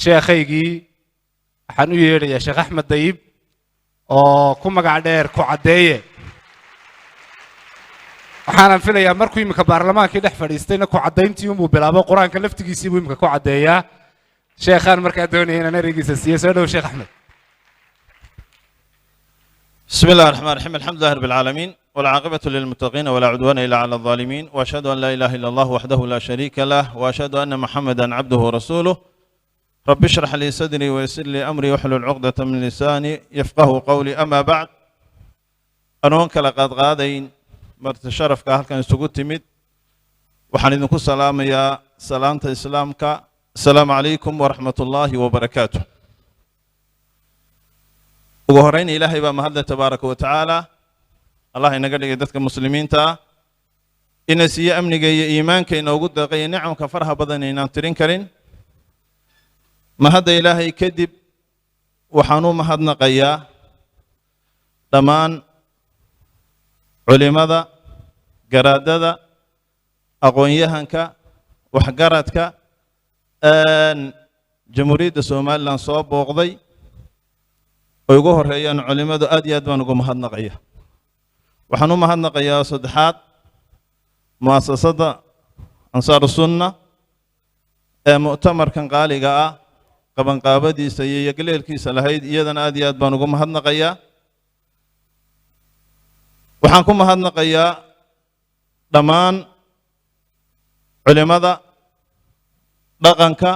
Sheekhaygii waxaan u yeedhayaa, Sheekh Axmed Dayib oo ku magac dheer ku caddeeye. Waxaanan filayaa markuu iminka baarlamaankii dhex fadhiistayna ku caddayntii unbuu bilaabo, Qur-aanka laftigiisii buu iminka ku caddeeyaa. Sheekhaan markaa doonaya inaan ereygiisa siiyo. Soo dhow, Sheekh Axmed. بسم الله الرحمن الرحيم، الحمد لله رب العالمين، والعاقبة للمتقين، ولا عدوان إلا على الظالمين، وأشهد أن لا إله إلا الله وحده لا شريك له، وأشهد أن محمدا عبده ورسوله. رب اشرح لي صدري ويسر لي أمري واحلل عقدة من لساني يفقه قولي. أما بعد، anoon kala qaadqaadayn marti sharafka halkan isugu timid, waxaan idinku salaamayaa salaanta Islaamka: asalaamu calaykum waraxmat ullaahi wabarakaatu. Ugu horrayn, Ilaahay baa mahadle tabaaraka wa tacaala. Allah inaga dhigay dadka Muslimiinta ah, ina siiye amniga iyo iimaanka, inoogu deeqay iyo nicamka faraha badan aynaan tirin karin. Mahadda Ilaahay kadib, waxaan u mahadnaqayaa dhammaan culimada, garaadada, aqoon-yahanka, waxgaradka Jamhuuriyadda Somaliland soo booqday, oy ugu horeeyaan culimmadu. Aad iyo aad baan ugu mahadnaqaya. Waxaan u mahadnaqayaa saddexaad mu'asasadda Ansaaru Sunna ee mu'tamarkan qaaliga ah qabanqaabadiisa iyo yagleelkiisa lahayd. Iyadana aad iyo aad baan ugu mahadnaqayaa. Waxaan ku mahadnaqayaa dhammaan culimmada dhaqanka,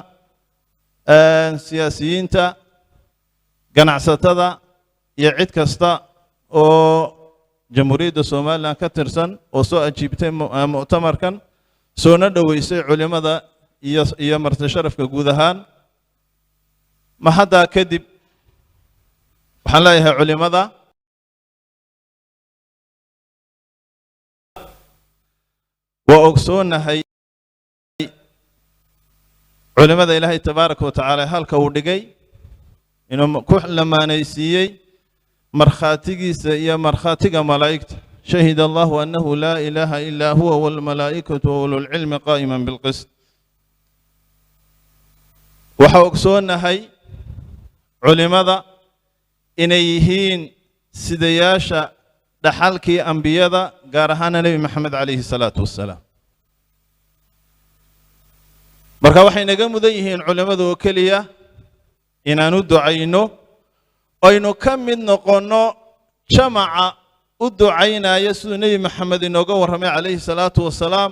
siyaasiyiinta, ganacsatada iyo cid kasta oo Jamhuuriyadda Somaliland ka tirsan oo soo ajiibtay mu'tamarkan, soona dhoweysay culimmada iyo marti sharafka guud ahaan. Mahaddaa kadib, waxaan leeyahay culimmada waa ogsoonahay culimmada Ilaahay tabaaraka wa tacaala halka uu dhigay, inuu ku lamaanaysiiyey markhaatigiisa iyo markhaatiga malaa'igta: شهد الله أنه لا إله إلا هو والملائكة وأولو العلم قائما بالقسط. Waxaa ogsoonnahay culimmada inay yihiin sidayaasha dhaxalkii ambiyada, gaar ahaana Nebi Maxamed calayhi salaatu wassalaam. Marka waxay naga mudan yihiin culimmadu oo keliya inaan u ducayno, aynu ka mid noqonno jamaca u ducaynaya, siduu Nebi Maxamed inooga warramay calayhi salaatu wasalaam,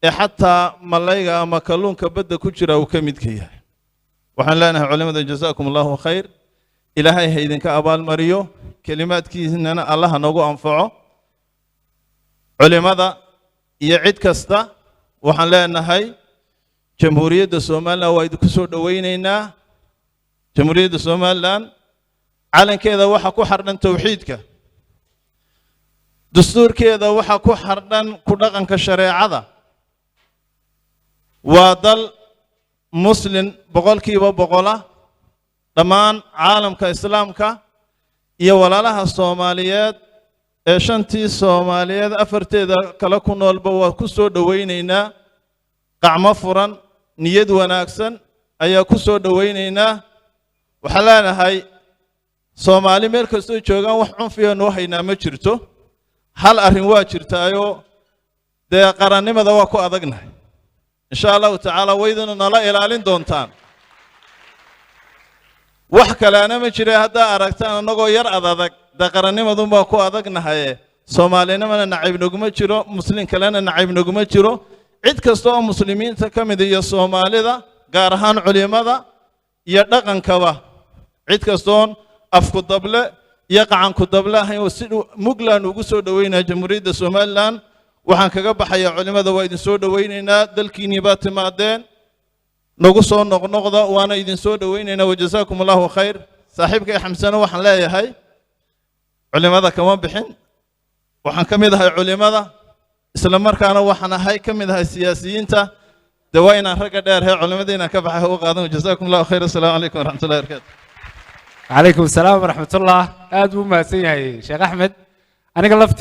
ee xataa malayga ama kalluunka badda ku jira uu ka midka yahay. Waxaan leenahay culimmada: jazaakum Allahu khayr, Ilaahay ha idinka abaalmariyo, kelimaadkiinana Allaha noogu anfaco. Culimmada iyo cid kasta waxaan leenahay: Jamhuuriyadda Somaliland waa idinku soo dhowaynaynaa. Jamhuuriyadda Somaliland calankeeda waxaa ku xardhan towxiidka, dastuurkeeda waxaa ku xardhan ku dhaqanka shareecada. Waa dal Muslin 100%. Dhammaan caalamka Islaamka iyo walaalaha Soomaaliyeed ee shantii Soomaaliyeed afarteeda kale ku noolba waa ku soo dhowaynaynaa qacmo furan, niyad wanaagsan ayaa ku soo dhowaynaynaa. Waxaan leenahay Soomaali meel kastoo joogaan, wax cunfiga noo haynaa ma jirto. Hal arrin waa jirtaayoo dee qarannimada waa ku adagnahay. Insha Allahu tacaala waydanu nala ilaalin doontaan, wax kaleana ma jira. Haddaa aragtaan annagoo yar adadag, dee qarannimadunbaa ku adagnahaye, Soomaalinimana nacayb naguma jiro, Muslim kalena nacayb naguma jiro. Cid kasta oo Muslimiinta ka mid iyo Soomaalida, gaar ahaan culimada iyo dhaqankaba, cid kastoon afku dable iyo qacanku dable ahayn, si mugland ugu soo dhoweynaa Jamhuuriyadda Somaliland. Waxaan kaga baxayaa: culimada waa idin soo dhowaynaynaa, dalkiinnii baa timaadeen, nagu soo noqnoqda, waana idin soo dhowaynaynaa. Wajazaakum Allahu khayr. Saaxiibkay Xamsano waxaan leeyahay, culimada kama bixin, waxaan ka mid ahay culimada, isla markaana waxaan ahay ka mid ahay siyaasiyiinta. Dee waa inaan ragga dheer hee culimada inaan ka baxay u qaadan. Jazaakum Allahu khayr. Assalaamu calaykum waraxmatullahi barakatu. Calaykum asalaam waraxmatullah. Aad buu u mahadsan yahay Sheekh Axmed. Aniga lafti